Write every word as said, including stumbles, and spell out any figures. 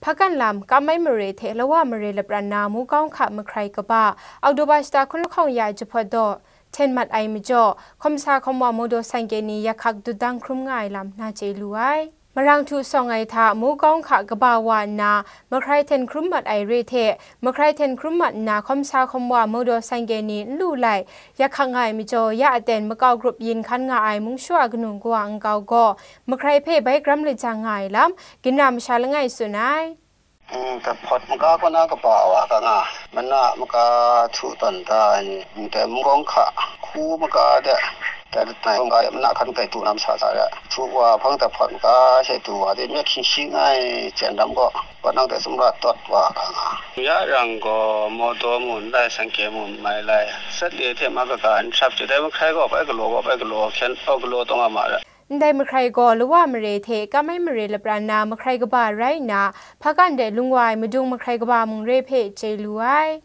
Hpakan lam Kamai mare hte Lawa mare lapran na Mukau Hka mahkrai kaba, Oktoba shata hkun lahkawng ya ai jahpawt daw hten mat ai majaw, hkawm sa hkawm wa Mawdaw Sain Kye ni yak hkak dut dang hkrum nga ai lam na chye lu ai. Marang htu sawng ai hta Mukau Hka kaba wa nna mahkrai hten hkrum mat ai re hte, mahkrai hten hkrum mat nna hkawm sa hkawm wa Mawdaw Sain Kye ni n lu lai, yak hkak nga ai majaw, ya aten makau grup yin hkan nga ai mung shawa kanu kawa nkau gaw, mahkrai hpe bai karam lajang nga ai lam, ginra masha langai tsun ai. Hpawt maga kaw na kaba wa ka nga, mana maga htu tawn da ai ni, ndai Mukau Hka, hku maga de, dai langai maga de mana hkan tai du na masa sa re, htu wa hpang hpawt maga she du wa de, myit hkying shi ngai chyen lam gaw, kaw nang de sumra tawt wa ka nga. Ya rang gaw, Mawdaw mu n lai, Sain Kye mu n mai lai, sat le hte ma kaga n hrap chyu, dai mahkrai gaw bai galaw gaw bai galaw hkyen, aw galaw taw nga ma ra. Ndai mahkrai gaw Lawa mare hte Kamai mare lapran na mahkrai kaba rai nna, Hpakan de lung wa ai madung mahkrai kaba mung re hpe chye lu ai.